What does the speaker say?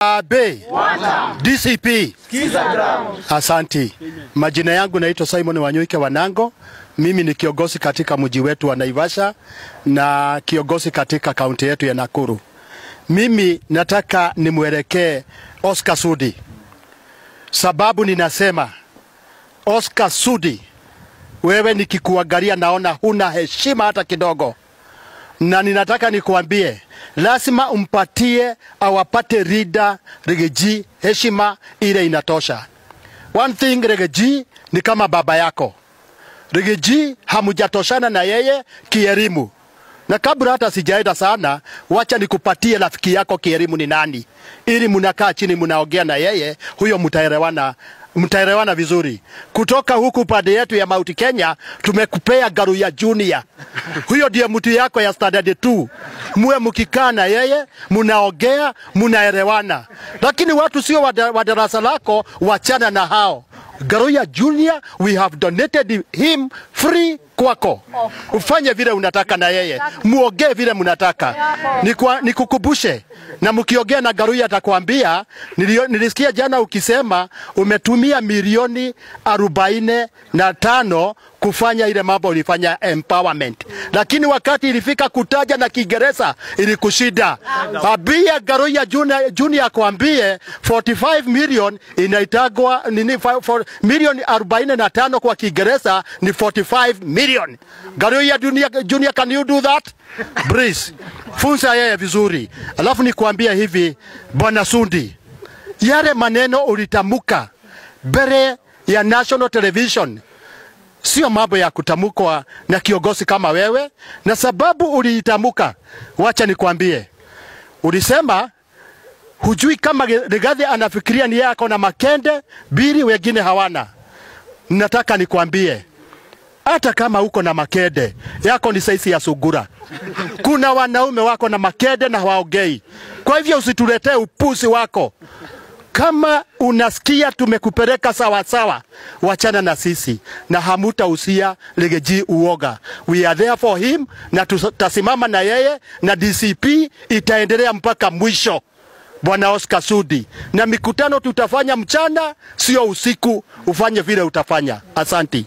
Harambee. DCP. Asanti. Majina yangu naitwa Simon Wanyoike Wanango. Mimi ni kiongozi katika mji wetu wa Naivasha na kiongozi katika kaunti yetu ya Nakuru. Mimi nataka nimwelekee Oscar Sudi. Sababu ninasema Oscar Sudi, wewe nikikuangalia naona huna heshima hata kidogo. Na ninataka nikuambie, lazima umpatie awapate Rida Riggy G heshima ile inatosha. One thing, Riggy G ni kama baba yako. Riggy G hamujatoshana na yeye kielimu. Na kabla hata sijaenda sana, wacha nikupatie rafiki yako kielimu ni nani, ili mnakaa chini mnaongea na yeye, huyo mtaelewana, mtaelewana vizuri. Kutoka huku pande yetu ya Mount Kenya tumekupea Ngaruiya Junior. Huyo ndiye mtu yako ya standard 2. Muwe mkikaa na yeye, mnaongea, mnaelewana. Lakini watu sio wa darasa lako, wachana na hao. Ngaruiya Junior, we have donated him free kwako. Ufanye vile unataka na yeye, muongee vile mnataka. Nikukumbushe, na mkiongea na Ngaruiya atakwambia, nilisikia jana ukisema umetumia milioni 45 kufanya ile mambo ulifanya empowerment, lakini wakati ilifika kutaja na Kiingereza ilikushida. Ambia Ngaruiya Junior akwambie 45 million inaitagwa nini, milioni 45 kwa Kiingereza ni 45 million. Ngaruiya Junior, can you do that? Please. Funza yeye vizuri. Alafu nikuambia hivi, Bwana Sudi, yale maneno ulitamuka mbele ya national television sio mambo ya kutamkwa na kiongozi kama wewe, na sababu uliitamuka, wacha nikwambie, ulisema hujui kama Rigathi anafikiria ni yeye ako na makende mbili, wengine hawana. Nataka nikwambie, hata kama uko na makende yako ni saizi ya sungura, kuna wanaume wako na makende na hawaongei. Kwa hivyo usituletee upuzi wako. Kama unasikia tumekupeleka sawa sawa, wachana na sisi na hamutauzia Riggy G uoga. We are there for him na tutasimama na yeye na DCP itaendelea mpaka mwisho. Bwana Oscar Sudi, na mikutano tutafanya mchana, sio usiku. Ufanye vile utafanya. Asanti.